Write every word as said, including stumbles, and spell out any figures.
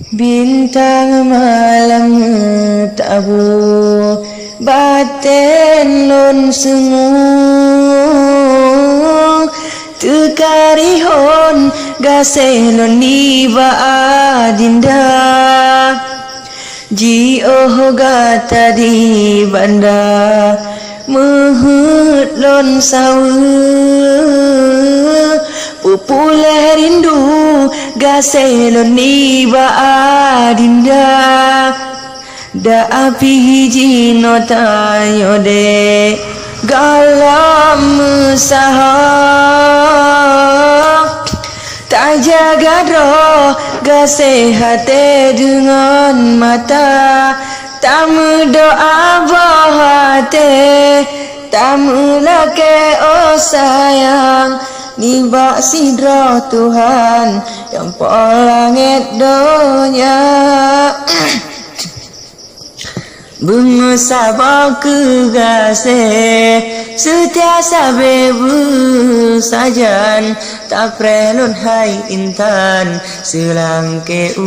Bintang malam meutabu, baten lôn seungue, teuka rihon gaséh lôn nibak adinda. Jiôh gata di banda, meuheuet lôn saweue, peupuléh rindu gaséh lôn nibak adinda. Dak pih jinoe tanyoe dek gohlom meusaho, tajaga droe gaséh até deungon mata, tameudoá boh até, tameulakée oh sayang nibak sidroe Tuhan nyang po langét donya. Beumeusaboh keu gaséh seutia sabe beusajan, tapreh lôn hai intan seulangké u